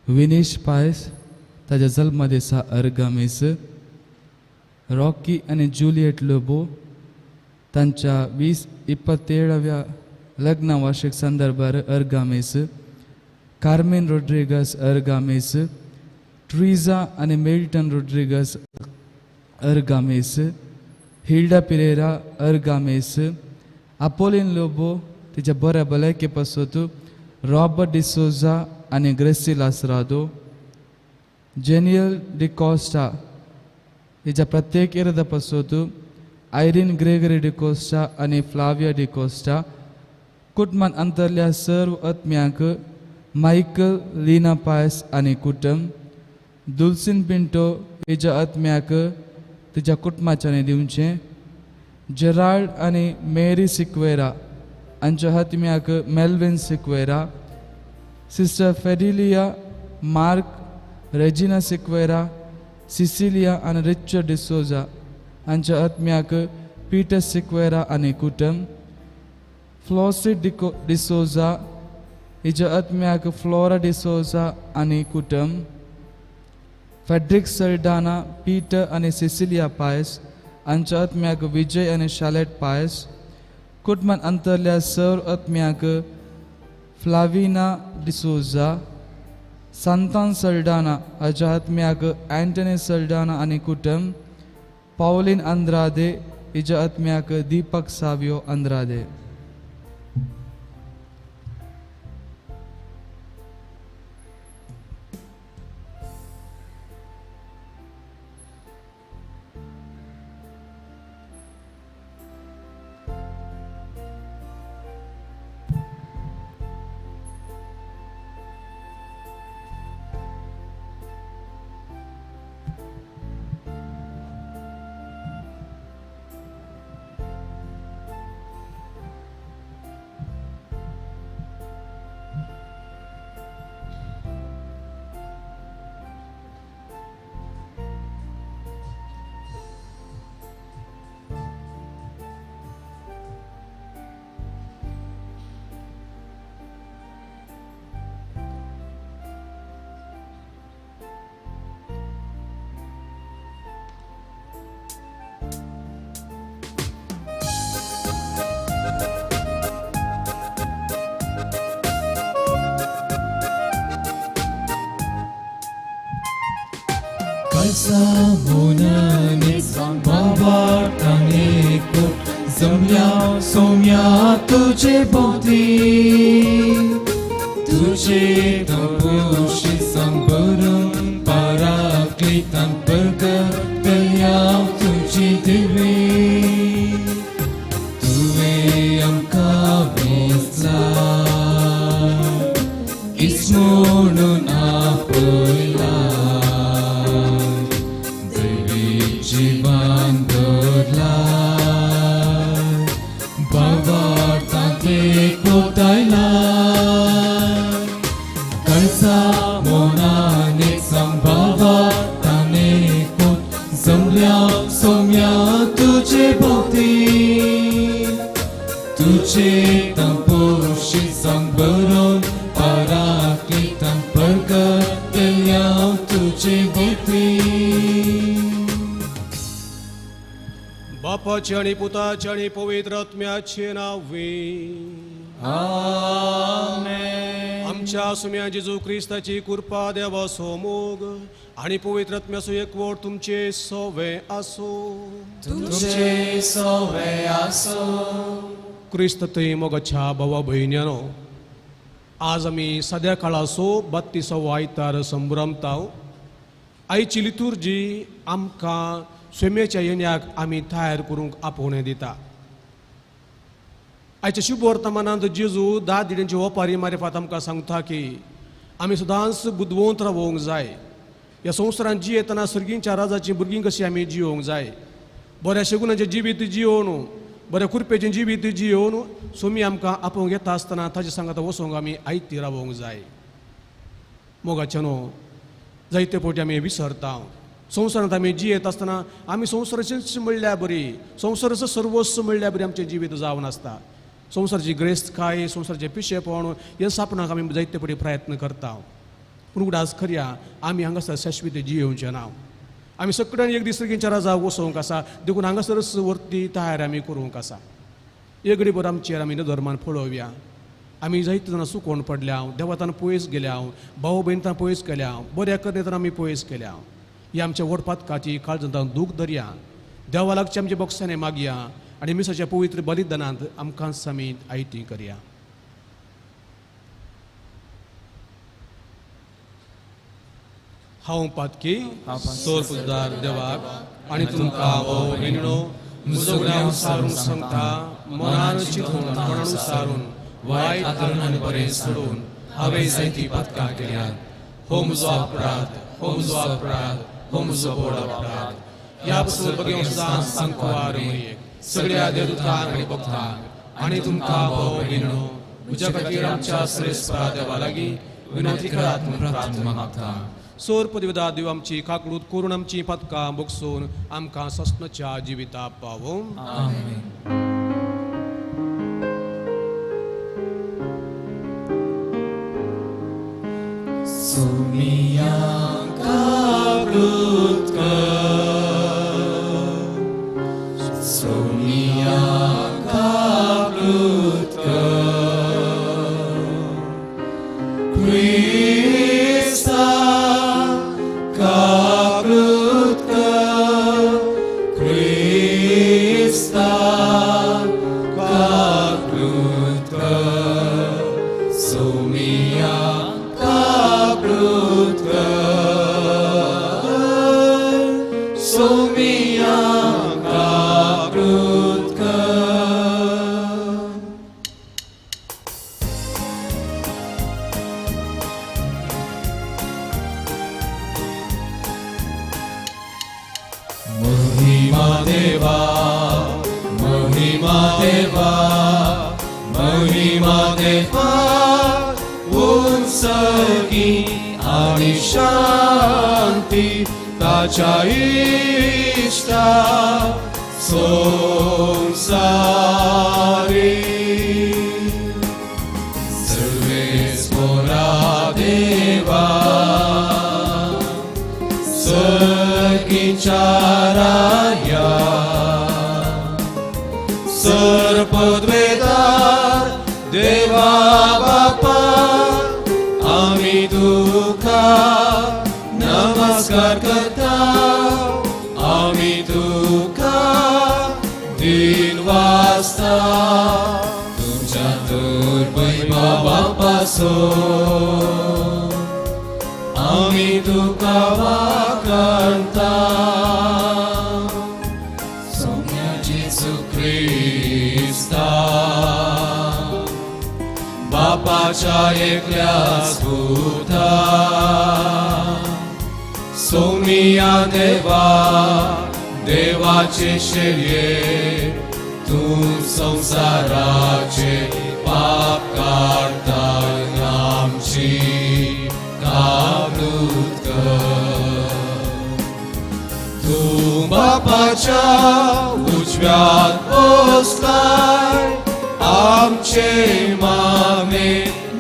विनेश पायस ताज्या जल्मदिसा अर्गामेस, रॉकी आनी जुलियट लोबो तांच्या 27व्या लग्न वार्षिक संदर्भार अर्गामेस, कार्मेन रोड्रिगस अर्गामेस, ट्रिजा आनी मेल्टन Rodrigues अर्गामेस, Hilda Pereira अर्गामेस, Apolline Lobo तिच्या बऱ्या भलायके पासत, रॉबर्ट डिसोजा आनी ग्रेसी लासरादो, जेनियल डिकॉस्टा हिच्या प्रत्येक इरादा पासत, आयरीन ग्रेगरी डिकोस्टा आनी फ्लाविया डिकोस्टा, कुटुंबान अंतरल्या सर्व आत्म्यांक, मायकल लीना पायस आनी कुटुंब, दुलसीन पिंटो हिच्या आत्म्याक तिच्या कुटुंबाच्यानी दिवचें, जेराल्ड आनी मेरी सिक्वेरा हांच्या आत्म्याक Melvin Sequeira, sister Fedelia Mark, Regina Sequeira, Cecilia आनी रिचर्ड डिसोजा हांच्या आत्म्याक पीटर सिक्वेरा आनी कुटुंब, फ्लॉसी डिसोजा हिच्या आत्म्याक फ्लोरा डिसोजा आनी कुटुंब, फेड्रिक सल्डाना, पीटर आनी सिसिलिया पायस हांच्या आत्म्याक विजय आनी शालेट पायस, कुटुंबान अंतरल्या सर्व आत्म्याक फ्लाविना डिसोजा, सांतान सल्डाना हाच्या आत्म्याक अँटनी सल्डाना आनी कुटुंब, पावलीन आंद्रादे हिच्या आत्म्याक दीपक सावियो आंद्रादे. जमल्या सोम्या तुझे भोवती, तुझे तपोशी संबरून पराक्लितान परगटल्या तुझी दिवी, तुवें आमकां वेंचला इस म्हणून आपयला, दैवी जिवान भरला, कोतायला, कळसा मोनाने संभावा ताने कोट जमल्या सोम्या तुझे भोवती, तुझे तपोशी संबरून पराक्लितान परगटल्या तुझे भोवती. बापाचे आनी पुताचे आनी पवित्र आत्म्याचे नांवे आमेन. आमच्या सुम्या जेजू क्रिस्ताची कृपा, देवाचो मोग आनी पवित्र आत्म्याचो एकवट तुमचे सवे आसो. तुमचे सवे आसो. क्रिस्त थंय मोगाच्या भावा भयण्यानो, आज आमी सद्या काळाचो 32वो आयतार संभ्रमता. आयची लितुर्जी आमकां सुम्याच्या येण्याक आमी तयार करूंक आपोवणें दिता. आयच्या शुभ वर्तमानांत जेजू 10 दिड्यांची ओपारी मारिफात आमकां सांगता की आमी सदांच बुदवंत रावोंक जाय. ह्या संवसारांत जियेतना सर्गींच्या राजाचीं भुरगीं कशीं आमी जियोवंक जाय. बऱ्या शगुनाचें जिवीत जियोवन, बऱ्या कृपेचें जिवीत जियोवन सोमी आमकां आपोवंक येता आसतना ताजे सांगाता वचोंक आमी आयती रावोंक जाय. मोगाचें न्हू जायते फावटी आमी विसरता. संवसारांत आमी जियेत आसतना आमी संवसाराचेंच म्हणल्यार बरी, संवसाराचो सर्वस्व म्हणल्यार बरी आमचें जिवीत जावन आसता. संवसाराची ग्रेस्तकाय, संवसाराचें पिशेपण हे सापणाक आमी जायते फावटी प्रयत्न करता. पूण उडास करया आमी हांगासर शाश्वत जियेवचें ना. आमी सगळ्यांनी एक दीस सर्गींच्या राजा वसोवंक आसा, देखून हांगासरच वरती तयार आमी करूंक आसा. एक घडी भर आमचेर आमी नदरमान पळोवया. आमी जायते जाणां सुकोवन पडल्या, देवातान पयस गेल्या, भाव भयणतान पयस केल्या, बऱ्या करण्यातान आमी पयस केल्या. ही आमच्या व्हड काळजांत दूख दर्या. देवा लागचे आमच्या बोक्सांनी मागया आनी मिसाच्या पवित्र बलिदानांत आमकां समीत आयती करया. हांव पातकी सोरपुजदार देवाक आनी तुमकां भाव भयणीनो म्हजो गुन्यांव सारून सांगता, मनान चिंतून मनान सारून वायट आदरून आनी बरें सोडून हांवें जायतीं पातकां केल्यात. हो म्हजो अपराध, हो म्हजो अपराध, हो म्हजो व्हड अपराध. ह्या पसून बगें सदांच सांकवार मरयेक सगळ्या देवदूतांक आनी भक्तांक आनी तुमकां भाव भयणीनो म्हज्या खातीर आमच्या श्रेष्ठ देवा लागीं विनंती करात म्हूण प्रार्थना मागता. सोर पदवीदा देव आमची काकडूत करून आमची पातकां बगसून आमकां सस्नाच्या जिविता पावों. आमेन. सोमिया काकडूत कर, सोमिया काकडूत कर, क्रिस्ता काकडूत कर, क्रिस्ता काकडूत कर, सोमिया काकडूत कर, सोमिया काकडूत कर. महिमा देवा, महिमा देवा, महिमा देवा, उंचगी आनी शांती ताच्या इश्टा संवसारी. सर्वेस्पोरा देवा, सर्गीच्या राया, सर्पद्वेदार देवा बापा, आमी तुका नमस्कार करता, आमी तुका दिन वाजता, तुमच्या तर वैभवापासो आमी तुका वाखाणता. सोम्या जेजू क्रिस्ता, बापाच्या एकल्या पुता, सोमिया देवा, देवाचे शेरये, तूं संवसाराचे पाप काडटा, आमची काबूत कर. तूं बापाच्या उजव्यात बसलाय, आमचे मागणे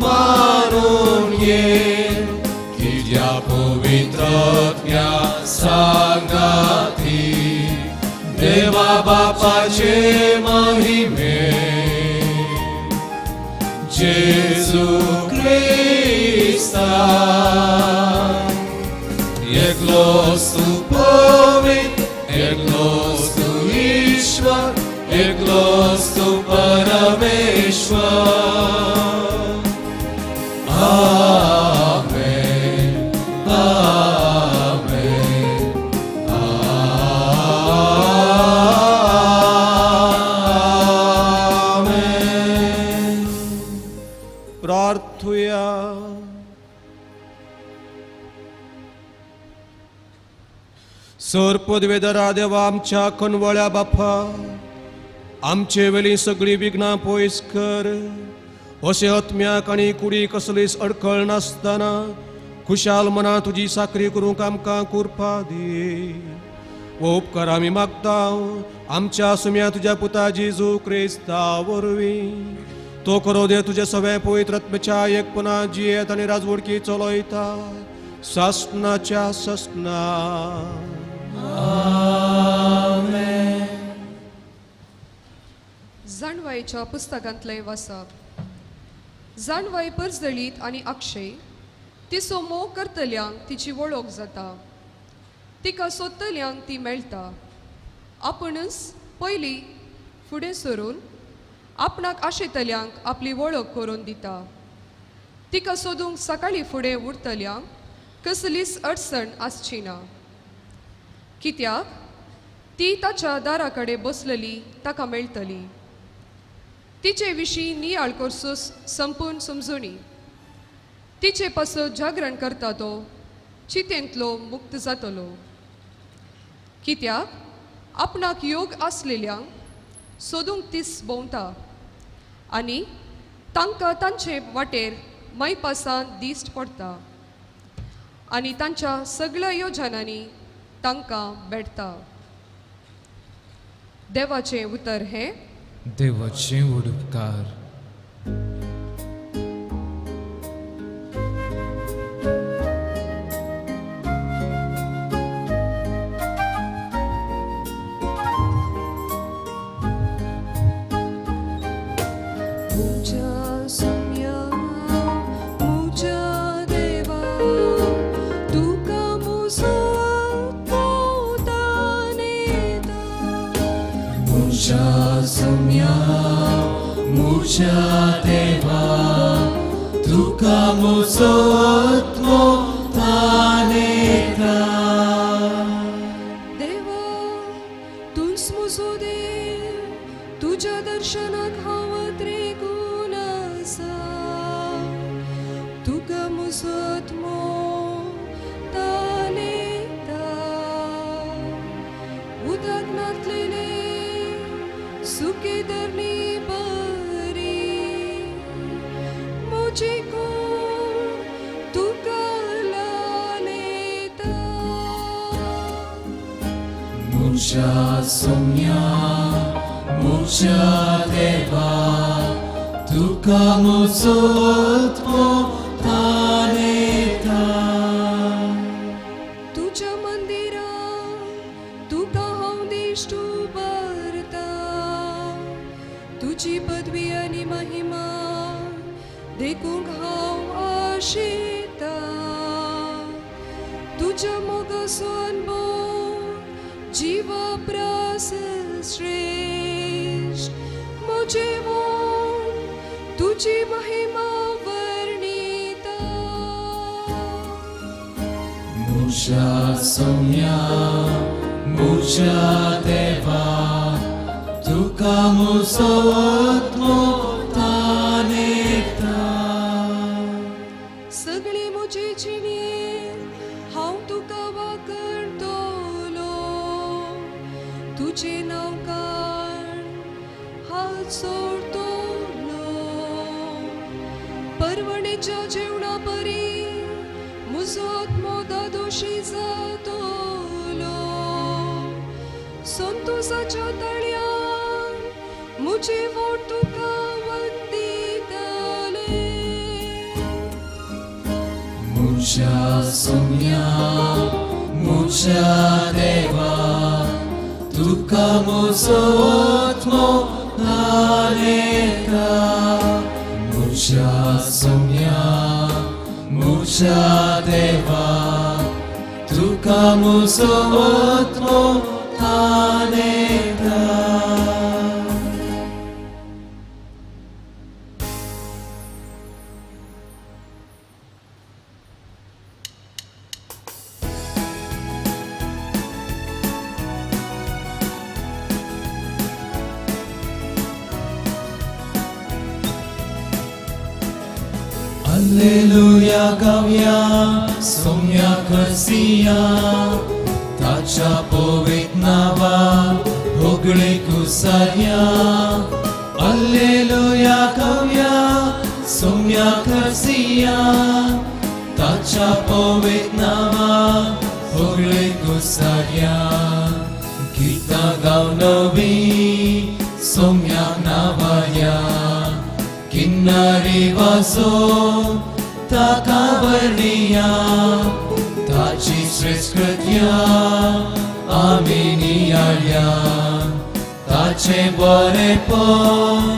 मानून घे, कित्या पवित्रत्या सांगाती देवा बापाचे महिमे, जेजू क्रिस्ता, एकलोच तूं पवित्र, एकलोच तूं ईश्वर, एकलोच तूं परमेश्वर. आमेन, आमेन, आमेन. प्रार्थुया. सर्पद्वेदरा देवा आमच्या कनवळ्या बापा, आमचे वेली सगळीं विघ्नां पयस कर, अशें आत्म्याक आनी कुडीक कसलीच अडखळ नासतना खुशाल मनान तुजी साकरी करूंक आमकां कृपा दी. हो उपकार आमी मागता आमच्या सुम्या तुज्या पुता जेजू क्रिस्ता वरवीं. तो करो दे तुजे सगळे पवित्र आत्म्याच्या एक पुन्हा जियेत आनी राजवडकी चलयता सासनाच्या सासना. जाणवायच्या पुस्तकांतलें वाचप. जाणवाय परजळीत आनी अक्षय तिचो मोग करतल्यांक तिची वळख जाता, तिका सोदतल्यांक ती मेळटा. आपुणूच पयलीं फुडें सरून आपणाक आशेतल्यांक आपली वळख करून दिता. तिका सोदूंक सकाळीं फुडें उरतल्यांक कसलीच अडचण आसची ना, कित्याक ती ताच्या दारा कडेन बसलेली ताका मेळटली. तिचे विशीं नियाळ करसूस संपूर्ण समजुणी. तिचे पासत जागरण करता तो चितेंतलो मुक्त जातलो, कित्याक आपणाक योग आसलेल्यांक सोदूंक तीस भोंवता आनी तांकां तांचे वाटेर मायपासान दिश्ट पडटा आनी तांच्या सगळ्या योजनांनी तांकां भेटता. देवाचें उतर हें. देवाचें उपकार. मुझ्या देवा तुका म्हजो आत्मो तानेता. देवा तूंच म्हजो देव, तुज्या दर्शनाक हांव त्रेगून आसा. तुका म्हजो आत्मो तानेता. उदक नातलेले सुके धरणी मुझ्या सोम्या मुझ्या देवा तुका म्हजो आत्मो तानेता. तुज्या मंदिरांत तुका हांव दिश्ट उबारता. तुजी पदवी आनी महिमा देखूंक हांव आशेता. तुज्या मोगाचो अणभव जिवा प्रास श्रेष्ठ. म्हजें मन तुजी महिमा वर्णिता. मुझ्या सोम्या मुझ्या देवा तुका म्हजो आत्मो तानेता. सगळी म्हजी जिणेंत हांव तुका वाकणतलो. तुजें नांव काड हात सोडतलो. परवणेच्या जेवणा परी म्हजो आत्मो दादोशी जातलो. संतोसाच्या तळ्यान म्हजे वोट तुका वंदितले. मुझ्या सोम्या मुझ्या देवा तुका म्हजो आत्मो तानेता. मुझ्या सोम्या मुझ्या देवा तुका म्हजो आत्मो तानेता. Alleluia गावया सोम्या खसिया ताच्या पवित्र नांवा होगळे कुसाया. Alleluia गावया सोम्या खसिया ताच्या पवित्र नांवा होगळे कुसाया. गीतां गाव नवी सोम्या नांवाया, नरी वाजो ताका वर्णिया ताची श्रेष्ठ कृत्या आमी नियाळ्या ताचें बरेपण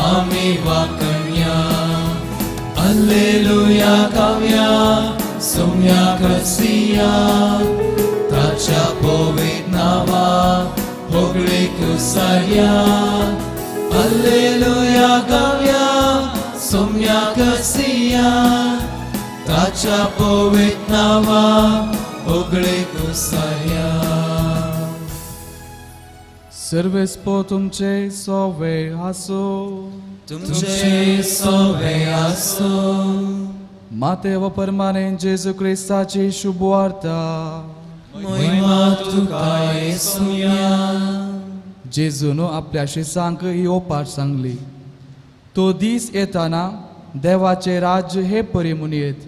आमी वाकण्या अल्लेलुया गावया सोम्या करसिया ताच्या पवित्र नांवा होगळीक सारया अल्लेलुया गावया सोम्या करसिया ताच्या पवित्र नांवा होगळीक सारया. सर्वेस्पो तुमचे सोवे आसो. तुमचे सोवे आसो. माते व परमाने जेजू क्रिस्ताची शुभवार्ता. महिमा तुका येसुया. जेजून आपल्या शिसांक ही ओपार सांगली. तो दीस येताना देवाचे राज्य हे परी म्हणयेत.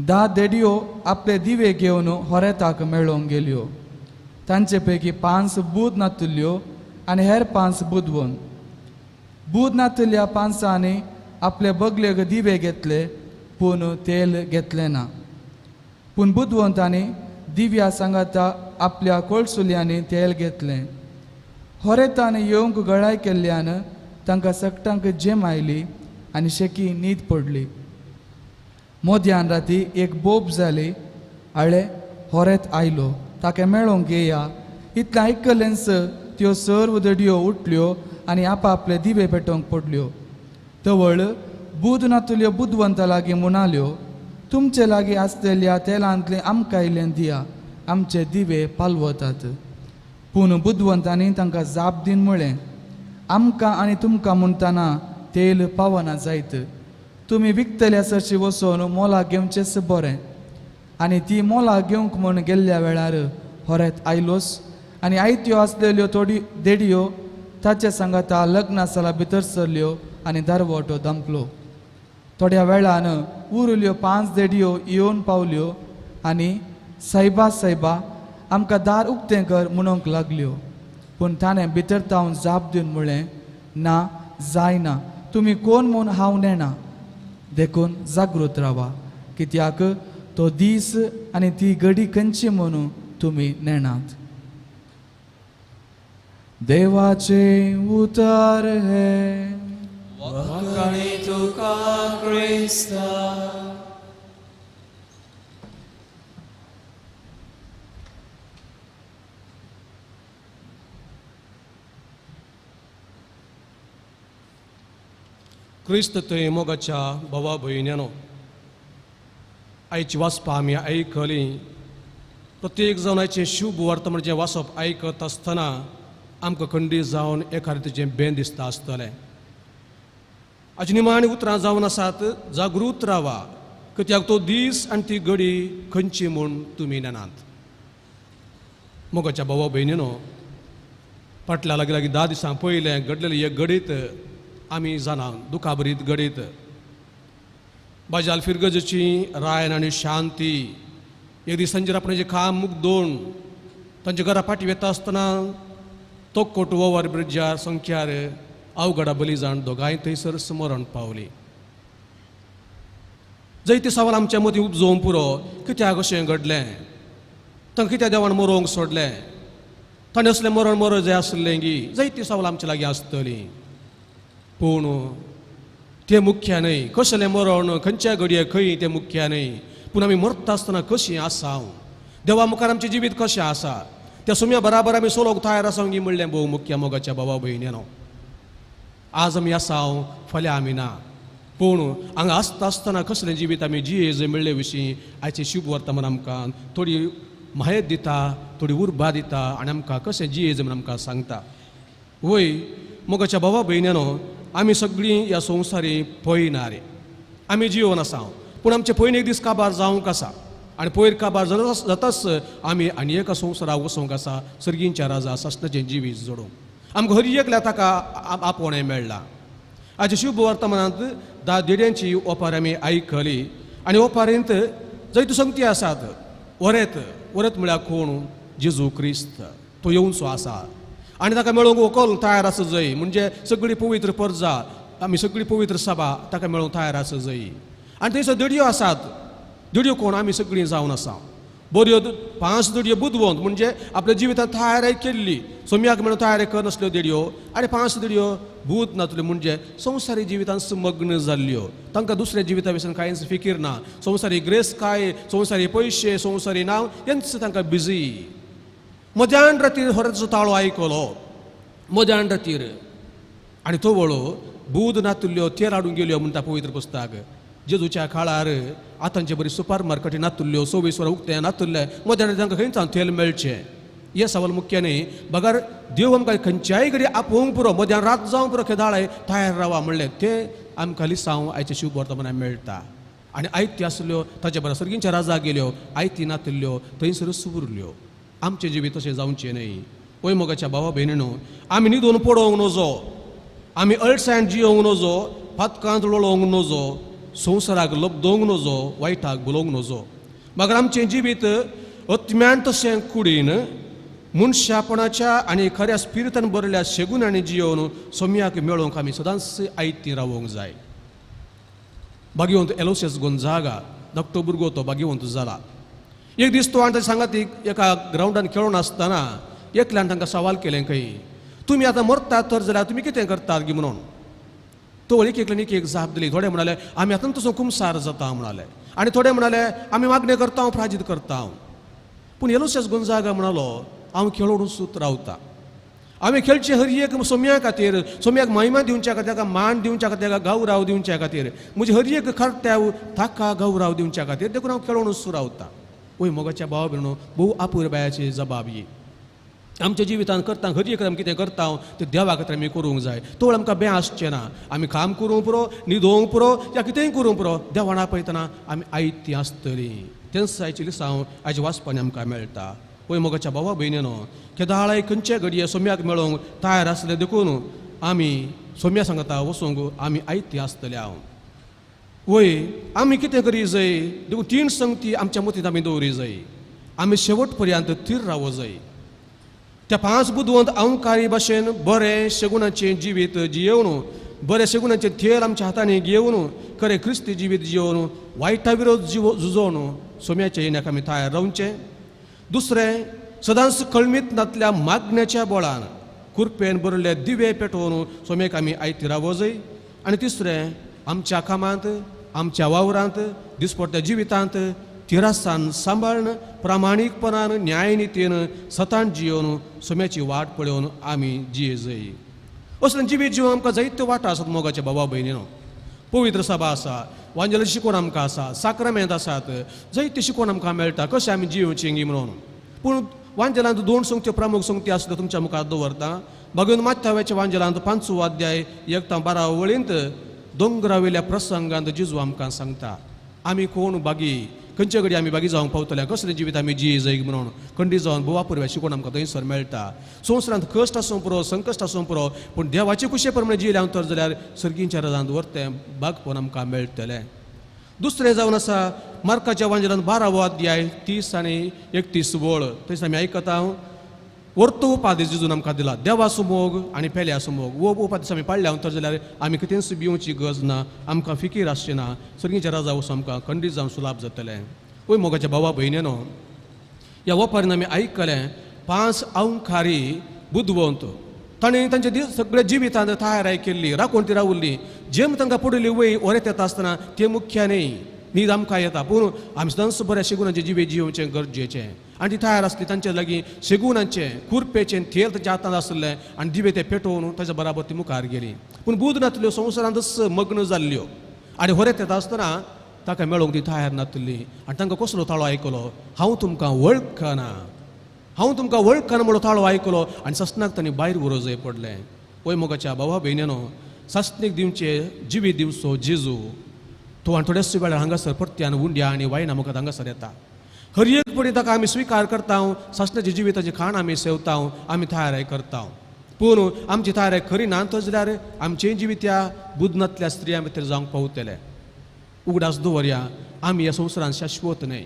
10 देडयो आपले दिवे घेवन होरेताक मेळोवंक गेल्यो. तांचे पैकी 5 बूद नातुल्ल्यो आनी हेर 5 बुदवंत. बूद नातुल्ल्या 5 आपले बगलेक दिवे घेतले पूण तेल घेतलें ना. पूण बुदवंतांनी दिव्या सांगाता आपल्या कोळसुल्यांनी तेल घेतलें. होरेतान येवंक गळाय केल्ल्यान तांकां सगटांक जेम आयली आनी शेकी न्हीद पडली. मध्यान राती एक बोब जाली. आळे होरेत आयलो ताका मेळोवंक येया. इतलें आयकलेंच त्यो सर्व दडयो उठल्यो आनी आपापले दिवे पेटोवंक पडल्यो. तवळ बूद नातुल्यो बुदवंता लागीं म्हणाल्यो, तुमचे लागीं आसलेल्या तेलांतलें आमकां इल्लें दिया, आमचे दिवे पालवतात. पूण बुदवंतांनी तांकां जाप दीन म्हळें, आमकां आनी तुमकां म्हणटना तेल पावना जायत. तुमी विकतल्या सरशी वचून मोला घेवचेंच बरें. आनी ती मोला घेवंक म्हूण गेल्ल्या वेळार होरेत आयलोच आनी आयत्यो आसलेल्यो थोडी देडयो ताचे सांगाता लग्ना साला भितर सरल्यो आनी दारवटो दंपलो. थोड्या वेळान उरल्यो 5 देडयो येवन पावल्यो आनी सायबा सायबा आमकां दार उक्तें कर म्हणूंक लागल्यो. पूण ताणें भितर तावन जाप दिवन म्हळें, ना जायना, तुमी कोण म्हूण हांव नेणा. देखून जागृत रावा, कित्याक तो दीस आनी ती घडी खंयची म्हणून तुमी नेणात. देवाचे उतर हे. वाखाणी तुका क्रिस्ता. क्रिस्त थंय मोगाच्या भावा भयण्यानो, आयची वाचपा आमी आयकली. प्रत्येक जावन आयचें शुभ वर्तमान म्हणजे वाचप आयकत आसतना आमकां खंडीत जावन एखादें तेजें बें दिसता आसतलें. आयची निमाणी उतरां जावन आसात, जागृत रावा, कित्याक तो दीस आनी ती घडी खंयची म्हूण तुमी नेणात. मोगाच्या भावा भयणीनो, फाटल्या लागीं लागीं 10 दिसां पयलें घडलेलें एक घडीत आमी जाणा, दुखाभरीत घडीत. बाजाल फिरगजेची रायन आनी शांती एक दीस तांचेर आपणाचें काम मुगदोवन तांच्या घरा फाटी वेता आसतना तोक्कोट ओवर ब्रिजार संख्यार अवघडा बली जाण दोगांय थंयसर मरण पावली. जैती सवाल आमच्या मदीं उपजोवंक पुरो, कित्याक अशें घडलें, तांकां कित्याक देवान मरोवंक सोडलें, ताणें असलें मरण मरो जाय आसलें गी, जैती सवाल आमच्या लागीं आसतली. पूण तें मुख्य न्हय, कसलें मरण खंयच्या घडये खंय तें मुख्य न्हय, पूण आमी मरता आसतना कशीं आसा, देवा मुखार आमचें जिवीत कशें आसा, त्या सुम्या बराबर आमी सोलोक तयार आसा गी म्हणलें भोव मुख्य मोगाच्या बाबा भयणीनो. आज आमी आसा, फाल्यां आमी ना, पूण हांगा आसता आसतना कसलें जिवीत आमी जियेज म्हणले विशीं आयचें शुभ वर्तमान आमकां थोडी म्हायत दिता, थोडी उर्बा दिता आनी आमकां कशें जियेज म्हूण आमकां सांगता. वय मोगाच्या बाबा भयणीनो, आमी सगळीं ह्या संवसारी पळयना रे, आमी जिवन आसा, पूण आमचें पयलीं एक दीस काबार जावंक आसा आनी पयर काबार जाताच आमी आनी एका संवसाराक वचोंक आसा, सर्गींच्या राजा सासणाचें जिवीत जोडूंक. आमकां हर एकल्या ताका आपोवणें मेळ्ळां. आयच्या शुभ वर्तमानांत 10 देड्यांची ओपार आमी आयकली आनी ओपारेंत जंय संगती आसात, वरेत वरेत म्हळ्यार कोण, जेजू क्रिस्त तो येवचो आसा आनी ताका मेळोवंक व्हंकल तयार आसा जंय, म्हणजे सगळी पवित्र परजा आमी सगळी पवित्र सभा ताका मेळूंक तयार आसा जाय. आनी थंयसर दडयो आसात, दडयो कोण आमी सगळीं जावन आसा. बऱ्यो 5 दडयो बुदवंत म्हणजे आपल्या जिवितांत तयारी केल्ली, सोम्याक मेळून तयारी करनासल्यो देडयो, आनी 5 दडयो भूत नातल्यो म्हणजे संवसारी जिवितांत मग्न जाल्ल्यो, तांकां दुसऱ्या जिविता विशीं कांयच फिकीर ना, संवसारी ग्रेस काय, संवसारी पयशे, संवसारी नांव हेंच तांकां बिजी. मध्यान रातीर होराचो ताळो आयकलो, मध्यान रातीर, आनी तो वळो बूद नातुल्ल्यो तेल हाडून गेल्यो म्हणटा पवित्र पुस्तक. जेजूच्या काळार आतांचे बरी सुपर मार्केटी नातुल्ल्यो, 24 वरां उक्तें नातुल्लें, मध्यान तांकां खंयच तेल मेळचें. हें सवाल मुख्य न्ही, बगर देव आमकां खंयच्याय घडी आपोवंक पुरो, मध्यान रात जावंक पुरो, खेदाळाय तयार रावा म्हणलें तें आमकां लिसांव आयचें शिव वर्तमानान मेळटा. आनी आयती आसल्यो ताचे बरोबर सर्गींच्या राजा गेल्यो, आयती नातुल्ल्यो थंयसर उरल्यो. आमचें जिवीत तशें जावचें न्ही. वय मोगाच्या भावा भयणीनो, आमी न्हिदून पडोवंक नजो, आमी अळसायन जियोवंक नजो, पातकांत लोळोवंक नजो, संवसाराक लब्दोवंक नजो, वायटाक भुलोवंक नजो. मगर आमचें जिवीत अत्म्यान तशें कुडीन मनशापणाच्या आनी खऱ्या स्पिरितान भरल्या शेगुनांनी जियोवन सोम्याक मेळोवंक आमी सदांच आयती रावोवंक जाय. भाग्यवंत एलोसियस गोंझागा धाकटो भुरगो तो भाग्यवंत जाला. एक दीस तो आनी ताच्या सांगातीक एका ग्रावंडान खेळून आसतना एकल्यान तांकां सवाल केलें खंय, तुमी आतां मरतात तर जाल्यार तुमी कितें करतात गी म्हणून. तो एक एकल्यान एक एक जाप दिली. थोडे म्हणाले आमी आतां तसो कुमसार जाता म्हणाले, आनी थोडे म्हणाले आमी मागणें करता, प्राजीत करता. पूण एलोसियस गोंझागा म्हणालो हांव खेळोडून सूत रावता. आमी खेळचे हर एक सोम्या खातीर, सोम्याक महिमा दिवच्या खातीर, ताका मान दिवच्या खातीर, ताका गौराव दिवच्या खातीर, म्हजे हर एक कर्तव्य ताका गौराव दिवच्या खातीर, देखून हांव खेळोडून सूत रावता. वय मोगाच्या भावा भयणीनो, भोव अपुरबायाची जबाब ही. आमच्या जिवितांत करता हर एक आमी कितें करता तें देवा खातीर आमी करूंक जाय. तो आमकां बें आसचें ना, आमी काम करूंक पुरो, न्हिदोवंक पुरो, या कितेंय करूंक पुरो, देवान आपयतना आमी आयती आसतलीं. तेंच आयची लिसांव आयचे वाचपान आमकां मेळटा. वय मोगाच्या भावा भयणीनो, केदाळाय खंयचे घडये सोम्याक मेळोवंक तयार आसले देखून आमी सोम्या सांगता वचूंक आमी आयती आसतले. हांव वय आमी कितें करी जाय देखून 3 संगती आमच्या मतींत आमी दवरी जाय. आमी शेवट पर्यंत थीर रावो जाय. त्या 5 बुदवंत अहंकारी भाशेन बरें शेगुणाचें जिवीत जियेवन, बरें शेगुणाचें थेल आमच्या हातांनी घेवन, खरें क्रिस्ती जिवीत जियोवन, वायटा विरोध झुजोवन सोम्याच्या येण्याक आमी तयार रावचें. दुसरें, सदांच कळमीत नातल्या मागण्याच्या बळान कुरपेन भरिल्ले दिवे पेटोवन सोम्याक आमी आयती रावो जाय. आनी तिसरें, आमच्या कामांत, आमच्या वावरांत, दिसपट्ट्या जिवितांत तिरासान सांबाळून, प्रामाणीकपणान, न्यायनितीन सतान जियोवन सोम्याची वाट पळोवन आमी जिये जाय. असलें जिवीत जिवन आमकां जायत्यो वाटा आसात मोगाच्या बाबा भयणीनो. पवित्र सभा आसा, वांजेल शिकवण आमकां आसा, साक्रामेंत आसात, जायते शिकवण आमकां मेळटा कशें आमी जियोवचें गी म्हणून. पूण वांजेलांत 2 संगत्यो प्रमुख संगती आसल्यो तुमच्या मुखार दवरता. भगवंत माथ्याच्या वांजेलांत 5 अध्याय 1 ते 12 वळींत दोंगरावेल्या प्रसंगांत जेजू आमकां सांगता आमी कोण बागी, खंयचे घडी आमी बागी जावंक पावतले, कसलें जिवीत आमी जिये जाय म्हणून खंडीत जावन भोव पुरव्या शिकवण आमकां थंयसर मेळटा. संवसारांत कश्ट आसूंक पुरो, संकश्ट आसूंक पुरो, पूण देवाचे कुशे प्रमाणे जियेले तर जाल्यार सर्गींच्या राजांत व्हरतें बागपण आमकां मेळटलें. दुसरें जावन आसा मार्काच्या वांजेलांत 12 अध्याय 30 आनी 31 वळ, थंयसर आमी आयकता वर्तो उपादेश जेजून आमकां दिला, देवाचो मोग आनी पेल्याचो मोग. हो उपादेश आमी पाळ्ळ्या तर जाल्यार आमी कितेंच भिवची गरज ना, आमकां फिकीर आसची ना, सर्गीच्या राजा वचून आमकां खंडीत जावन सुलाभ जातलें. वय मोगाच्या भावा भयणीनो, ह्या वपारीन आमी आयकलें 5 अहंकारी बुदवंत तांणी तांच्या सगळ्या जिवितांत तयाराय केल्ली, राखून ती रावल्ली. जेम तांकां पडिल्ली वय वरेत येता आसतना ते मुख्य न्ही, न्हीद आमकां येता, पूण आमी सदांच बऱ्या शेगुणाचें जिवीत जियोवचें गरजेचें. आनी ती तयार आसली तांच्या लागीं शेगुणाचें कुरपेचें तेल तांच्या हातांत आसलें आनी दिवे ते पेटोवन ताच्या बराबर ती मुखार गेली. पूण बुद नातल्यो, संवसारांतच मग्न जाल्ल्यो आनी होरेत येता आसतना ताका मेळोवंक ती तयार नातली. आनी तांकां कसलो ताळो आयकलो, हांव तुमकां वळखना, हांव तुमकां वळखना म्हणून ताळो आयकलो आनी सासणाक तांणी भायर व्हरूं जाय पडलें. वय मोगाच्या भावा भयणीनो, सासणीक दिवचे जिवीत दिवचो जेजू तो आनी थोड्याच वेळार हांगासर परत्यान उंड्या आनी वायना मुखार हांगासर येता. हर एक पडी ताका आमी स्विकार करता, सासणाच्या जिविताचें खाण आमी सेवता, आमी तयाराय करता. पूण आमची तयाराय खरी ना तर जाल्यार आमचें जिवीत त्या बुदनांतल्या स्त्रियां भितर जावंक पावतलें. उगडास दवरया, आमी ह्या संवसारांत शाश्वत न्हय.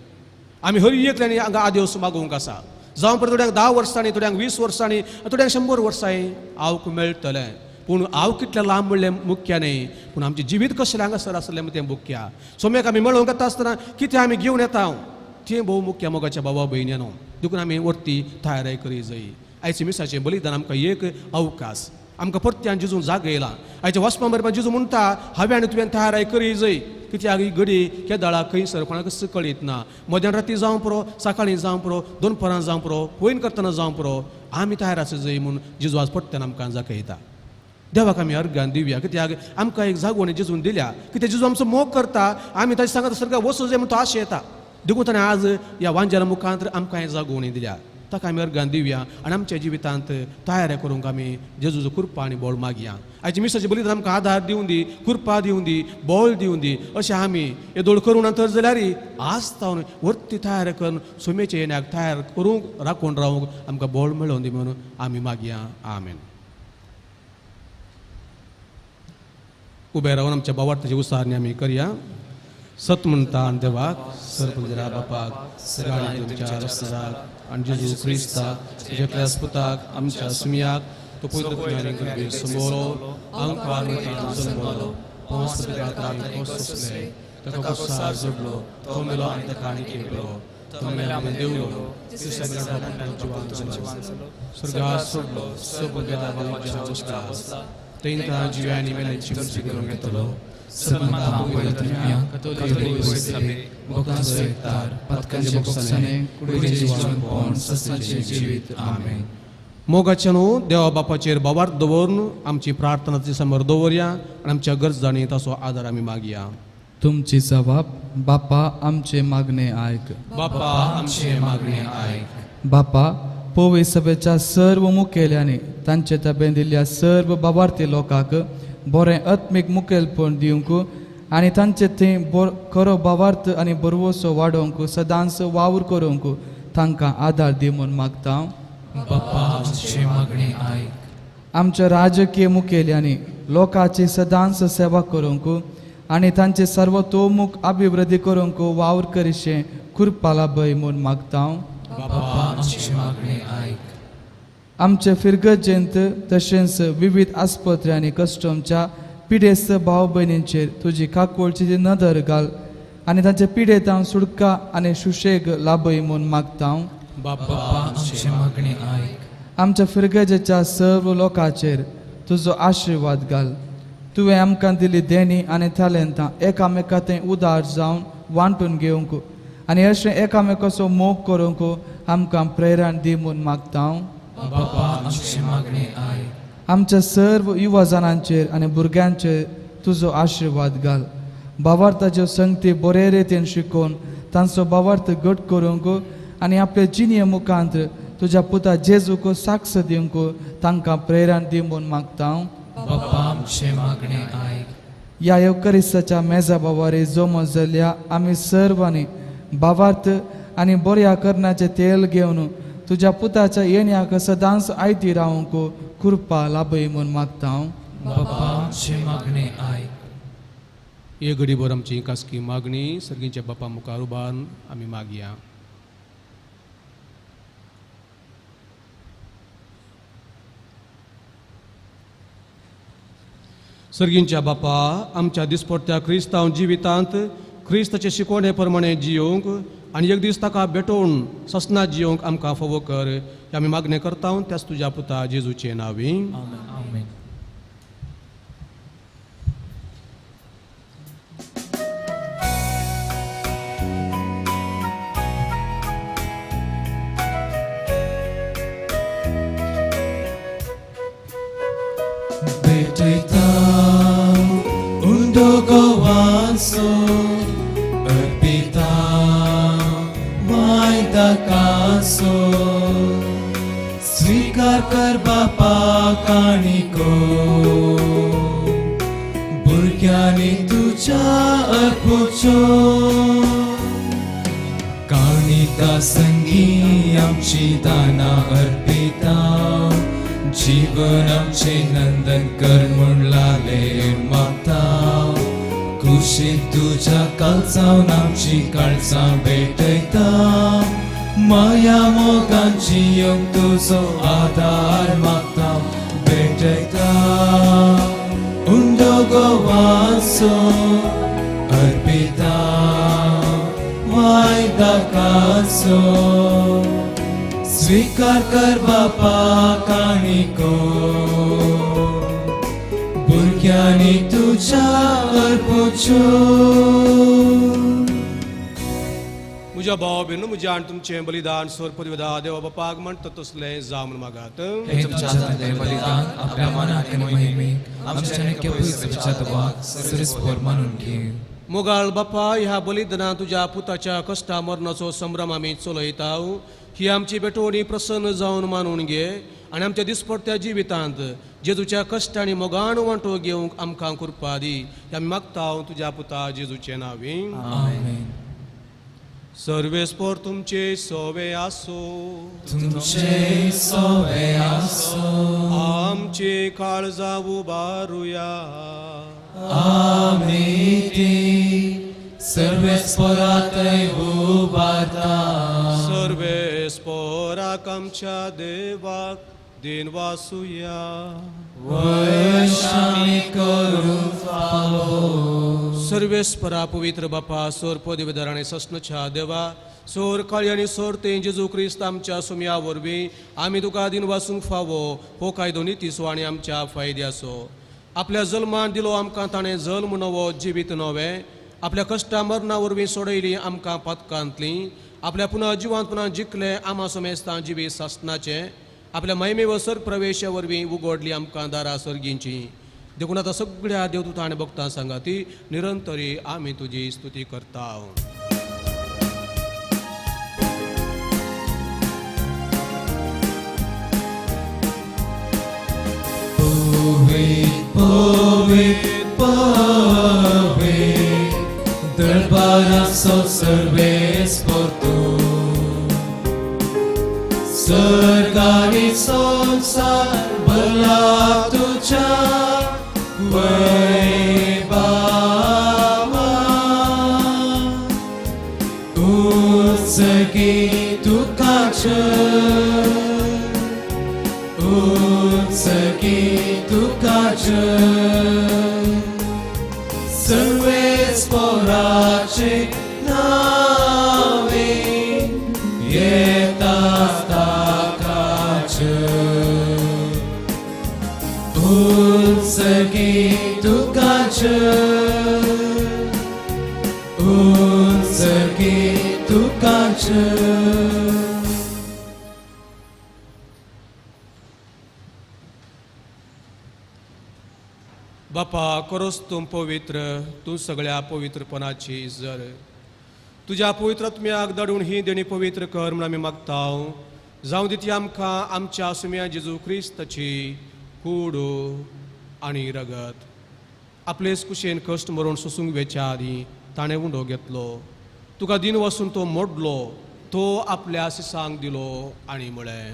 आमी हर एकल्यानी हांगा आदेस मागोवंक आसा. जावं पळय थोड्यांक 10 वर्सांनी, थोड्यांक 20 वर्सांनी, थोड्यांक 100 वर्सांनी आवक मेळटलें. पूण हांव कितलें लांब म्हणलें मुख्य न्ही, पूण आमचें जिवीत कशें हांगासर आसलें तें मुख्य. सोम्याक आमी मेळोवंक येता आसतना कितें आमी घेवन येता तें भोव मुख्य मोगाच्या बाबा भयण्यानो. देखून आमी वरती तयारी करी जाय. आयचे मिसाचें बलिदान आमकां एक अवकाश, आमकां परत्यान जेजून जागयला. आयच्या वाचपा बरोबर जेजू म्हणटा हांवें आनी तुवें तयारी करी जाय. कित्याक ही घडी केदळा खंयसर कोणाक कळीत ना. मध्यान राती जावं पुरो, सकाळीं जावं पुरो, दोनपरां जावं पुरो, वयन करतना जावं पुरो, आमी तयार आसा जाय म्हूण जेजू आज परत्यान आमकां जागयता. देवाक आमी अर्गान दिवया कित्याक आमकां एक जागवण जेजून दिल्या. कित्याक जेजू आमचो मोग करता, आमी ताचे सांगता सर्गा वचूं जाय म्हूण तो आशा येता. देखून ताणें आज ह्या वांजेला मुखांत आमकां हें जागोवणी दिल्या. ताका आमी अर्गान दिवया आनी आमच्या जिवितांत तयारी करूंक आमी जेजूचो कृपा आनी बोळ मागया. आयचे मिसाचे बलिदान आमकां आदार दिवन दी, कृपा दिवन दी, बोळ दिवन दी. अशें आमी येदोळ करूं ना तर जाल्यार आज तावन वरती तयार करून सुमेचे येण्याक तयार करूंक राखून रावूंक आमकां बोळ मेळोवन दी म्हणून आमी मागया. आमेन. उबे रावन आमच्या बावार्थाची उसारणी आमी करया. सत म्हणटा आनी देवाक, सरपंजरा बापाक, सगळ्या तुमच्या रस्त्याक आनी जेजू क्रिस्ताक तुज्या पुताक आमच्या सुमयाक तो पवित्र समोरो आमकां जल्मलो, सोंसले, ताका कोसार जोडलो, तो मेलो आनी ताका आनी केलो, तो मेला देवलो, जिवान स्वर्गात सोडलो, सगळ्या बसला, थंय जिव्यांनी मेल्यांची मर्जी करूंक येतलो. मोगाच्या न्हू देवा बापाचेर बाबार दवरून आमची प्रार्थनाची समोर दवरया आनी आमच्या गरजांनी ताचो आदार आमी मागया. तुमची जबाब बापा आमचे मागणे आयक. बापा आमचे मागणे आयक. बापा पोवे सभेच्या सर्व मुखेल्यांनी तांचे ताबेन दिल्ल्या सर्व बाबार्थी लोकांक बरें आत्मीक मुखेलपण दिवंक आनी तांचे थंय खरो बावार्थ आनी बरवसो वाडोवंक सदांच वावर करूंक तांकां आदार दी म्हूण मागता. बापा आमचे मागणे आयक. आमच्या राजकीय मुखेल्यांनी लोकांची सदांच सेवा करूंक आनी तांचे सर्वतोमुख अभिवृद्धी करूंक वावर करिशें कृपा लाभय म्हूण मागता. बापा आमचे मागणे आयक. आमचे फिरगजेंत तशेंच विविध आस्पत्रे आनी कस्टमच्या पिडेस्त भाव भयणींचेर तुजी काकोळची नदर घाल आनी तांचे पिडेतांक सुटका आनी सुशेग लाभय म्हूण मागता. बापा आमचे मागणे आयक. आमच्या फिरगजेच्या सर्व लोकांचेर तुजो आशिर्वाद घाल. तुवें आमकां दिली देणी आनी तालेंतां एकामेका थंय उदार जावन वांटून घेवंक आनी अशें एकामेकाचो मोग करूंक आमकां प्रेरण दी म्हूण मागता. बापा आमचे मागणे आयक. आमच्या सर्व युवा जाणांचेर आनी भुरग्यांचेर तुजो आशिर्वाद घाल. भावार्थाच्यो संगती बरे रितीन शिकोवन तांचो भावार्थ घट करूंक आनी आपले जिणये मुखांत तुज्या पुता जेजूक साक्ष दिवंक तांकां प्रेरण दी म्हूण मागता. बापा आमचे मागणे आयक. ह्या येवकरिस्ताच्या मेजा बावारी जमो जाल्या आमी सर्वांनी भावार्थ आनी बऱ्या करण्याचें तेल घेवन तुज्या पुताच्या येण्याक सदांच आयती रावंक कृपा लाभय म्हूण मागता. बापा आमचे मागणे आयक. हे घडीभर आमची खासगी मागणी सर्गीच्या बापा मुखार उबारून आमी मागया. सर्गींच्या बापा आमच्या दिसपडत्या क्रिस्तांव जिवितांत क्रिस्ताचे शिकवणे प्रमाणे जियोवंक आनी एक दीस ताका भेटोवन ससना जियोवंक आमकां फावो कर हे आमी मागणें करता त्याच तुज्या पुता जेजूचे नांवी. आमेन. भेटयता उंडो गोवाचो अर्पिता वायदाकाचो स्वीकार कर बापा काणिको भुरग्यांनी तुज्या अर्पुच्यो काणिका संगी आमची दानां अर्पिता जीवन आमचे नंदन कर म्हूण लाले मागता कुशीक तुज्या कालसावन आमची काळसां भेटयता माया मोगांची येवंक तुजो आदार मागता भेटयता अर्पिता वायदाकाचो स्वीकार कर बापा काणिको भुरग्यांनी तुज्या अर्पुच्यो. म्हज्या भाव भयणींनो, म्हज्या आनी तुमचें बलिदान स्वर्पदिवदा देवा बापाक म्हणटा तसलें जावं म्हूण मागात. हे तुमच्या हातांतलें बलिदान आपल्या मनाक आनी महिमेक आमच्या आनी केपळीच्या देवाक सरीसभर मानून घे. मोगाळ बापा, ह्या बलिदानान तुज्या पुताच्या कश्टा मरणाचो संभ्रम आमी चलयता. ही आमची भेटवणी प्रसन्न जावन मानून घे आनी आमच्या दिसपडत्या जिवितांत जेजूच्या कश्ट आनी मोगान वांटो घेवंक आमकां कृपा दी. आमी मागता तुज्या पुता जेजूचे नांवी. आमेन. सर्वेस्पोर तुमचे सोवे आसो. तुमचे सोवे आसो. आमचे काळजा उबारुया. आमी ती सर्वेस्पोरातय उबारता. सर्वेस्पोराक आमच्या देवाक then वासुया. वैशामी करूंक फावो. सर्वेस्परा पवित्र बापा, सोर पदवीधर आनी सस्नच्या देवा, सोर काळी आनी सोर ते जेजू क्रिस्त आमच्या सुम्या वरवीं आमी तुका दिन वासूंक फावो हो कायदो नितीचो आनी आमच्या फायद्याचो. आपल्या जल्मान दिलो आमकां ताणें जल्म नवो जिवीत नवें, आपल्या कश्टा मरणा वरवीं सोडयली आमकां पातकांतली, आपल्या पुनः जिवांत पुनः जिखले आमा समेस्तां जिवीत सासणाचें, आपल्या महिमे वसर प्रवेशा वरवीं उगडली आमकां दारां सर्गींची. देखून आतां सगळ्या देवदूतां आनी भक्तां सांगाती निरंतरी आमी तुजी स्तुती करता. पवित्र पवित्र पवित्र दरबाराचो सर्वेस्पोर तूं, सर्गारी संवसार भरला तुज्या वैभावान. उंचगी तुका जय, उंचगी तुका जय, सर्वेस्पोराचे नावे येता ताका जय. उंचगी तुका जय, उंचगी तुका जय. बापा, करोस तूं पवित्र, तूं सगळ्या पवित्रपणाची जर तुज्या पवित्र आत्म्याक धाडून ही देणी पवित्र कर म्हूण आमी मागता. जावं दी ती आमकां आमच्या सुम्या जेजू क्रिस्ताची कूड आनी रगत. आपलेच कुशेन कश्ट मरून सोसूंक वेच्या आदीं ताणें उंडो घेतलो, तुका दिन वसून तो मोडलो, तो आपल्या सिसांक दिलो आनी म्हळें,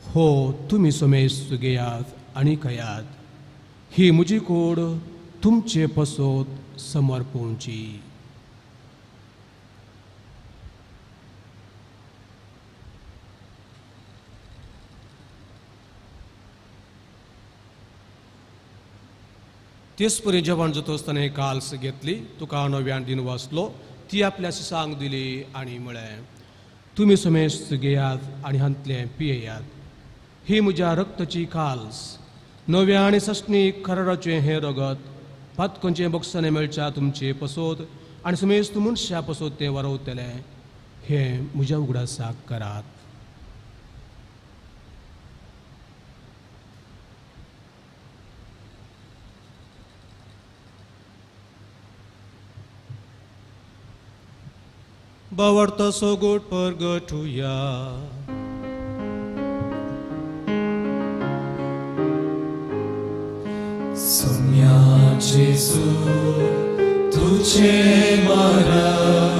हो तुमी समेस्त घेयात आनी खायात, ही म्हजी कूड तुमचे पसत समर्पोवची. तेच परी जेवण जातच ताणें काल्स घेतली, तुका नव्यान दिन वाचलो, ती आपल्या सिसांक दिली आनी म्हळें, तुमी समेस्त घेयात आनी हांतलें पियेयात, ही म्हज्या रक्ताची काल्स, नव्या आनी सस्नीक कराराचें हें रगत, पातकोंचें बक्षाणें मेळच्या तुमचे पसत आनी समेस्त मनशा पसत तें वरवतलें, हें म्हज्या उगडासाक करात. बावडतो सोगोट परगटुया. सुम्या जेजू तुझे मरण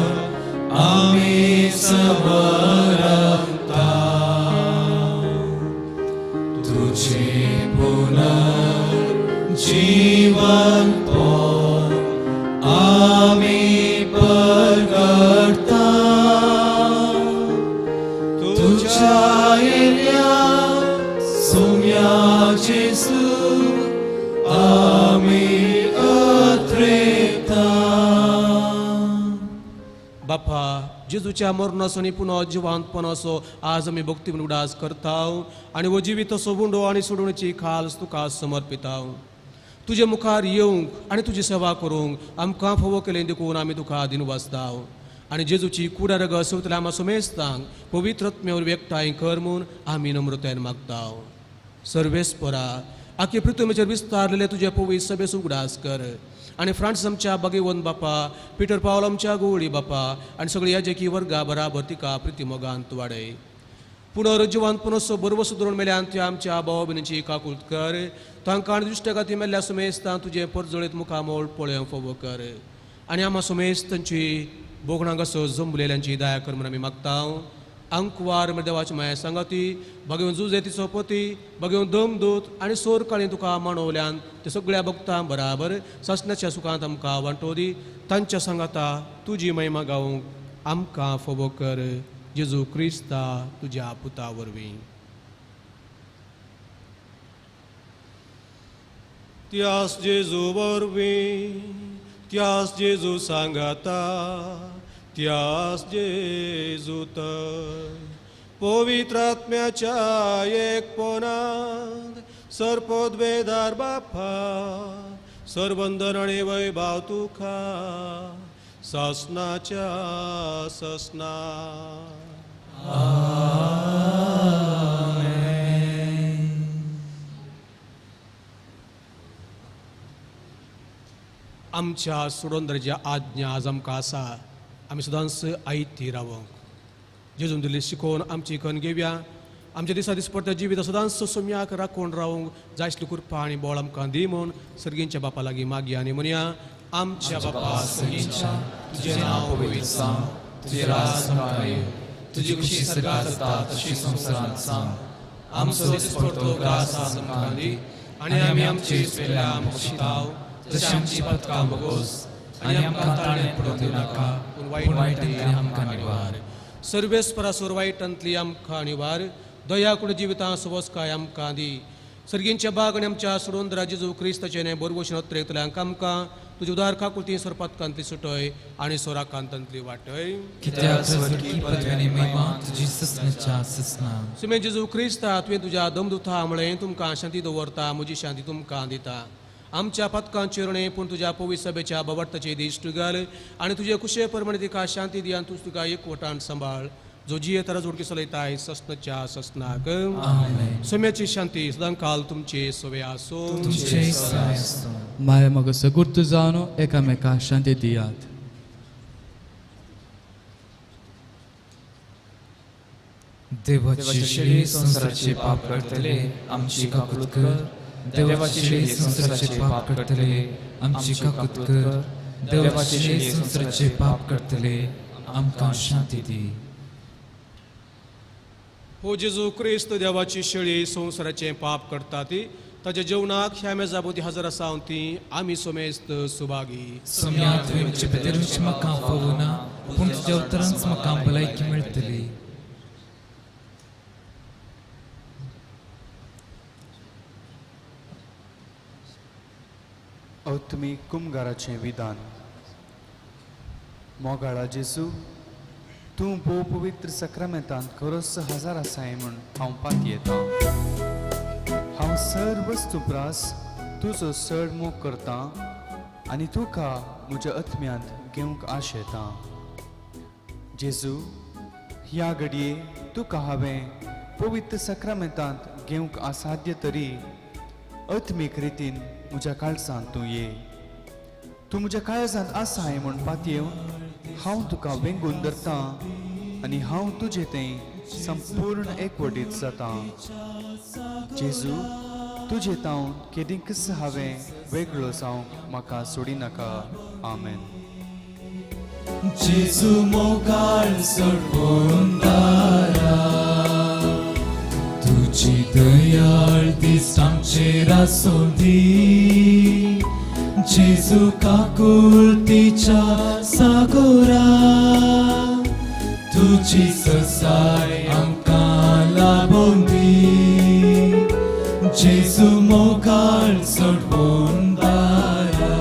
आमी समरता, तुझे पुनर्जीवन आमी परगटता, तुझ्या येण्या सुम्या जेजू आमी अत्रेता. जेजूच्या मरणाचो आनी पुनः जिवांतपणाचो आज आमी भक्ती म्हूण उडास करता आनी हो जिवीत सोबुंडो आनी सोडवणेची खास तुका समर्पिता. तुजे मुखार येवंक आनी तुजी सेवा करूंक आमकां फावो केलें देखून आमी तुका दिनवासता आनी जेजूची कुडा रगत सवतल्या आमा सुमेस्तांक पवित्र आत्म्यावर एकठांय कर म्हूण आमी नम्रतायेन मागता. सर्वेस्परा आखी पृथ्वीचेर विस्तारलेले तुजे पवित्र सभेचो उगडास कर आनी फ्रांस आमच्या बागेवन बापा, पिटर पावल आमच्या गोवळी बापा आनी सगळी याजकी वर्गा बराबर तिका प्रितीमोगांत वाडय. पुनरुज्जीवान पुनसो बरवसो धरून मेल्यान त्या आमच्या भाव भयणींची काकूत कर. तांकां आनी दुश्ट मेल्ल्या सुमेस्तां तुजें परजळीत मुखामोळ पळोवंक फावो कर आनी आमा सुमेस्तांची बोगणां कसो जंबलेल्यांची दया कर म्हूण आमी मागता. आंकवार देवाची माया सांगाती भगवून जुजे तिचो पती भगवून दमदूत आनी सोर काळी तुका मानवल्यान ते सगळ्या भक्तां बराबर सासणाच्या सुखांत आमकां वांटो दी. तांच्या सांगाता तुजी महिमा गावंक आमकां फावो कर जेजू क्रिस्ता तुज्या पुता वरवीं. त्यास जेजू वरवीं, त्यास जेजू सांगाता, त्यास जेजू तर पवित्र आत्म्याच्या एकपणांत सर्पोद्वेदार बापा सरबंदन आनी वैभाव तुका सासनाच्या ससना. आमच्या सोडोंदराची आज्ञा आज आमकां आसा आमी सदांच आयती रावंक. जेजून दिल्ली शिकोवन आमची कन घेवया. आमच्या दिसा दिसपडत्या जिवीत सदांच सोम्याक राखून रावंक जाय आसली कृपा आनी बळ आमकां दी म्हूण सर्गींच्या बापा लागीं मागया आनी म्हणया. आमच्या बापा सर्गींच्या, तुजें नांव पवित्र जावं, तुजें राज आमकां येवं, तुजी खुशी स्वर्गांत जाता तशी संवसारांत जावं. आमचो दिसपडतो ग्रास आज आमकां दी आनी आमी आमचे पेल्या मोक्षिताव तशी आमची पथकां बोगोस आनी आमकां ताळें पडोवंक दिवनाका पूण वायटांतली आमकां निवार. सर्वेस्परासोर वायटांतली आमकां निवार. दया करून जिवितां सवस्काय आमकां दी. सर्गींच्या बाग आनी आमच्या सोडोंदरा जेजू क्रिस्ताचें न्हय बरवशेन अत्रेकतल्यांक आमकां तुजी उदार काकुळती सरपातकांतली सुटय आनी सोराकांतांतली वाटय. कित्याक स्वर्गी पदवी आनी महिमा तुजी ससनाच्या ससना. सुमे जेजू क्रिस्ता तुवें तुज्या दमदुथा म्हळें तुमकां शांती दवरता, म्हजी शांती तुमकां दिता. आमच्या पातकांचेर न्हय पूण तुज्या पवित्र सभेच्या बवार्थाचे दिश्ट घाल आनी तुजे कुशे प्रमाणे तिका शांती दी आनी तूं तुका एकवटान सांबाळ जो जिये तर जोडकी चलयताय ससनाच्या ससनाक. सोम्याची शांती सदांकाल तुमचे सोवे आसो. माया मग सगुर्त जावन एकामेका शांती दियात. देवाची शेळी संवसाराचे पाप करतले आमची काकूत कर. देवाची शेळी संवसाराचे पाप करतले आमची काकूत कर. देवाची शेळी संवसाराचे पाप करतले आमकां शांती दी. हो जेजू क्रिस्त देवाची शेळी संवसाराचें पाप करता ती ताच्या जेवणाक ह्या मेजा भोवती हजर आसा ती आमी सोमेस्त सुभागी. सोम्या तुवें म्हजे पेतेरूच म्हाका फावो ना पूण तुज्या उतरांच म्हाका भलायकी मेळटली. अवतमी कुमगाराचें विधान. मोगाळा जेजू, तूं भोव पवित्र सक्रामेंतांत खरोच हजार आसाय म्हूण हांव पातयेतां. हांव सर वस्तू प्रास तुजो चड मोग करतां आनी तुका म्हज्या आत्म्यांत घेवंक आशेतां. जेजू, ह्या घडये तुका हांवें पवित्र सक्रामेंतांत घेवंक असाध्य तरी आत्मीक रितीन म्हज्या काळजांत तूं ये. तूं म्हज्या काळजांत आसाय म्हूण पातयेवन हांव तुका वेंगून धरतां आनी हांव तुजे थंय संपूर्ण एकवटीत जातां. जेजू, तुजे तावन केदींकच हांवें वेगळो जावंक म्हाका सोडिनाका. आमेन. जेजू मोगाळ सोडवून दारा, तुजी दयाळ दिस आमचेर आसूं दी. जेजू काकुळतीच्या सागोरा, तुजी ससाय आमकां लाभोवन दी. जेजू मोगाळ सोडवून दारा.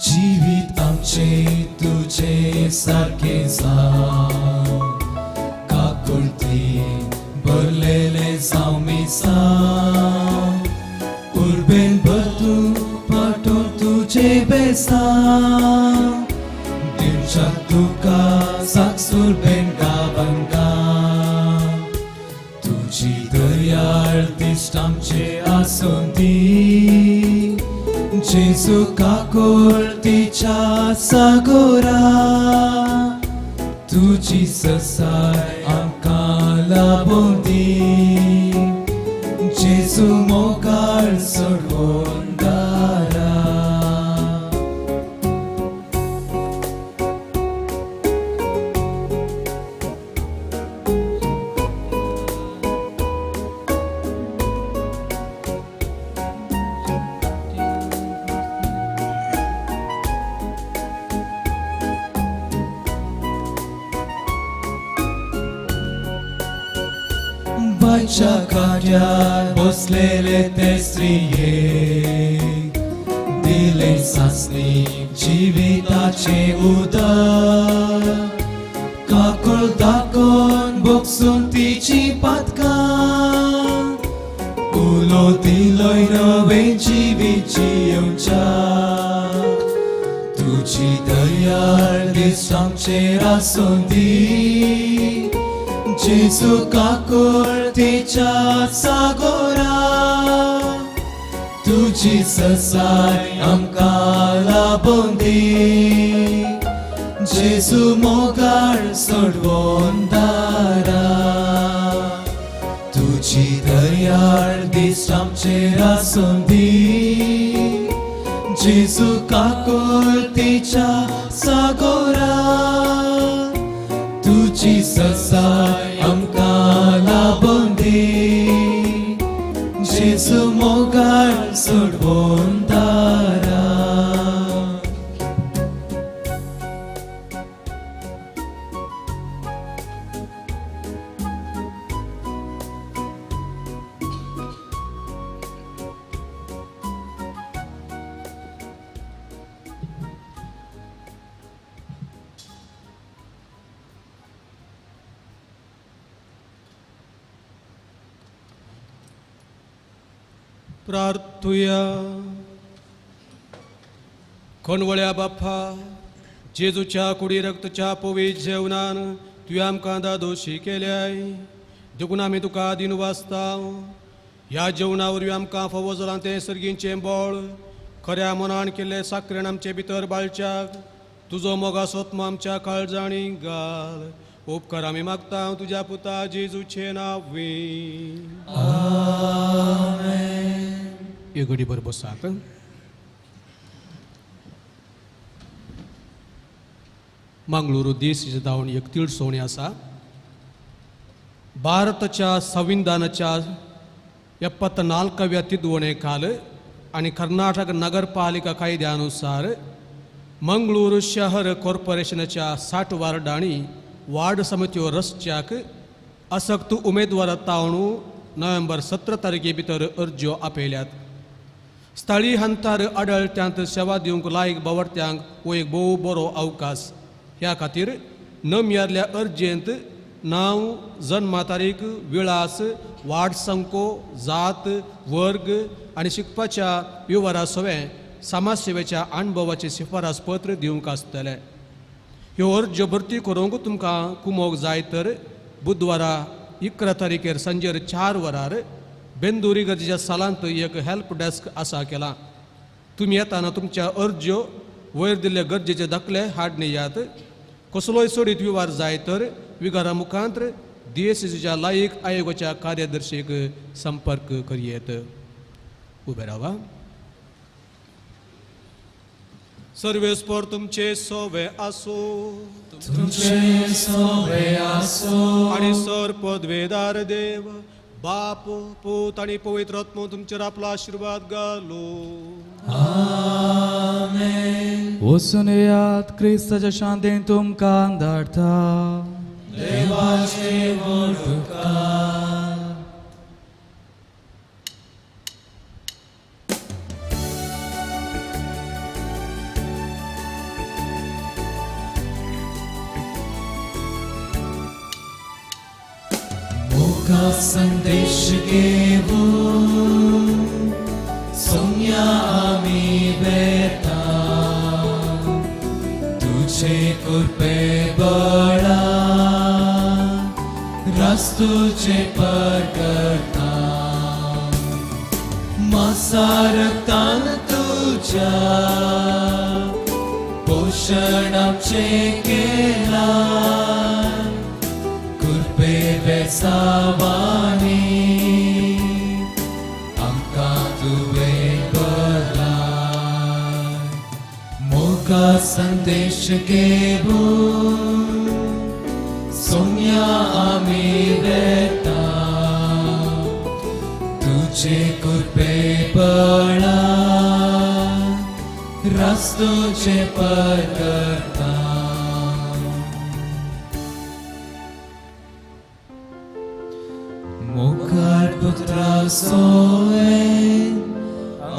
जिवीत आमचें तुजें सारकें जावं काकुळटी भरलेलें जावं मिसांव उर्बेन भरतूं पाटोवन तुजें बेसांव दिवच्याक तुका साकसुरबेन गावन गाव तुजी दर्याळ दिश्ट आमचे आसूं दी जेजू काकुळटीच्या सागोरा तुजी ससाय आमकां लाबूं दी जेजू मोगाळ सोडवून दारा. बांयच्या काट्यार बसलेले ते स्त्रियेक दिलें सासणीक जिविताचें उदक काकूळ दाखोवन भोगसून तिची पातकां उलो दिलोय नवें जिवीत जियेवच्याक तुजी दयाळ दिश्ट आमचेर आसूं दी जेजू काकुळटीच्या सागोरा तुजी ससाय आमकां लाबूं दी जेजू मोगाळ सोडवून दारा तुजी दयाळ दिश्ट आमचेर आसूं दी जेजू काकुळटीच्या सागोरा तुजी ससाय आमकां लाबूं दी जेजू मोगाळ सोडवून दारा. प्रार्थुया. कोणवळ्या बाप्पा जेजूच्या कुडी रक्तच्या पवित्र जेवणान तुवें आमकां दादोशी केल्याय देखून आमी तुका दिन वाचता. ह्या जेवणा वरवीं आमकां फावो जालां तें सर्गींचें बळ खऱ्या मनान केल्ले साकरेन आमचे भितर बाळच्याक तुजो मोगा सोत्म आमच्या काळजांनी घाल. उपकार आमी मागता तुज्या पुता जेजूचे नांवी. एक घडी बरोबर बसात. मंगळुरू देश धांवन एक तिळसोणी आसा. भारताच्या संविधानाच्या 74व्या तिद्वणे खाल आनी कर्नाटक नगरपालिका कायद्यानुसार मंगळूर शहर कॉर्पोरेशनाच्या 60 वार्डांनी वार्ड समित्यो रचच्याक असक्त उमेदवार तावणू नोव्हेंबर 17 तारखे भितर अर्ज्यो आपयल्यात. स्थळीय हंतार आडळत्यांत सेवा दिवंक लायक बावडत्यांक हो एक भोव बरो अवकाश. ह्या खातीर नमयारल्या अर्जेंत नांव, जन्मा तारीख, विळास, वार्ड संको, जात, वर्ग आनी शिकपाच्या विवरा सवें समाजसेवेच्या अणभवाचें शिफारस पत्र दिवंक आसतलें. ह्यो अर्ज्यो भरती करूंक तुमकां कुमोक जाय तर बुधवारा 11 तारखेर सांजेर 4 वरार बेंदुरी गरजेच्या सालांत एक हेल्प डेस्क आसा केलां. तुमी येताना तुमच्या अर्ज्यो वयर दिल्ले गरजेचे दाखले हाडणे यात. कसलोय सोडीत विवार जाय तर विगारा मुखांत्र डीएससीच्या लायक आयोगाच्या कार्यदर्शीक संपर्क करयेत. उबे रावा. सर्वेस्पर तुमचे सोवे आसो तुमचे सोवे आसो आनी सर पदवेदार देव बाप पूत आनी पवित्र आत्मो तुमचेर आपलो आशिर्वाद घालो. आमेन. वचून येयात क्रिस्ताच्या शांतीन तुमकां धाडटा. देवाचे व्हड उपकार. मोगा संदेश घेवू सोम्या आमी वेता तुझे कृपे बळा रास्तुचे परगटा मासारतान तुझ्या पोषण आमचे केला कृपे वेसावानी आमकां तुवें बरलाय मोगा संदेश घेवू सोम्या आमी वेता तुझे कृपे बळा रास्तुचे परगटा मुखार पुत्रा सोए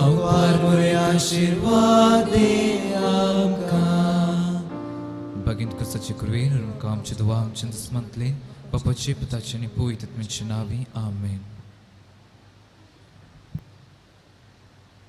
अवपार मोरे आशीर्वाद दे आमकां. Bagin क्रिस्ताचे कृपेन आमकां आमचे दुवा आमचे दुस्मंतले बापाचे पुताचे आनी पवित्र आत्म्याचे नांवी आमेन.